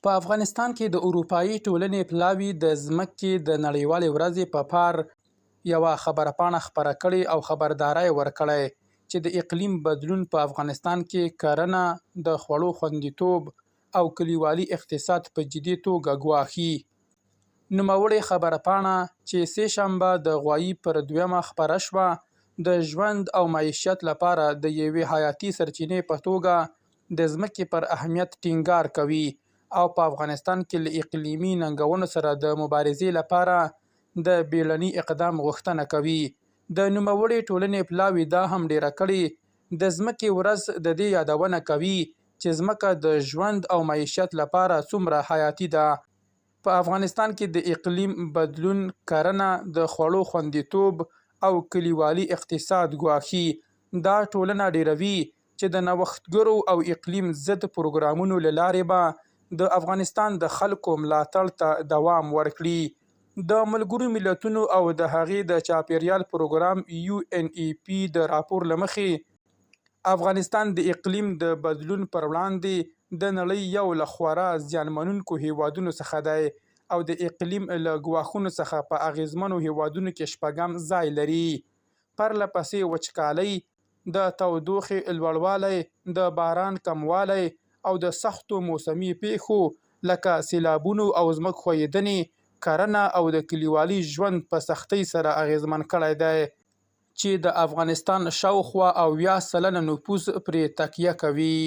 په افغانستان کې د اروپايي ټولنې پلاوي د ځمکې د نړیوالې ورځې په پار یوه خبرپاڼه خپره کړې او خبرداری یې ورکړی چې د اقلیم بدلون په افغانستان کې کرنه، د خوړو خوندیتوب او کلیوالي اقتصاد په جدي توګه ګواښي. نوموړې خبرپاڼه چې سې شنبه د غوایي پر دویمه خپره شوه، د ژوند او معیشت لپاره د یوې حیاتي سرچینې په توګه د ځمکې پر اهمیت ټینګار کوي او په افغانستان کې له اقلیمي ننګونو سره د مبارزې لپاره د بیړني اقدام غوښتنه کوي. د نوموړې ټولنې پلاوي دا هم ډېره کړې، د ځمکې ورځ د دې یادونه کوي چې ځمکه د ژوند او معیشت لپاره څومره حیاتي ده. په افغانستان کې د اقلیم بدلون کرنه، د خوړو خوندیتوب او کلیوالي اقتصاد ګواښي. دا ټولنه ډېروي چې د نوښتګرو او اقلیم ضد پروګرامونو له لارې به د افغانستان د خلکو ملاتړ ته دوام ورکړي. د ملګرو ملتونو او د هغې د چاپېریال پروګرام یو این ای پي د راپور له مخې، افغانستان د اقلیم د بدلون پر وړاندې د نړۍ یو له خورا زیانمنونکو هېوادونو څخه دی او د اقلیم له ګواښونو څخه په اغېزمنو هېوادونو کې شپږم ځای لري. پرله پسې وچکالۍ، د تودوخې لوړوالی، د باران کموالی او د سختو موسمي پېښو لکه سېلابونو او ځمکښویېدنې کرنه او د کلیوالي ژوند په سختۍ سره اغېزمن کړی دی، چې د افغانستان شاوخوا 70% نفوس پرې تکیه کوي.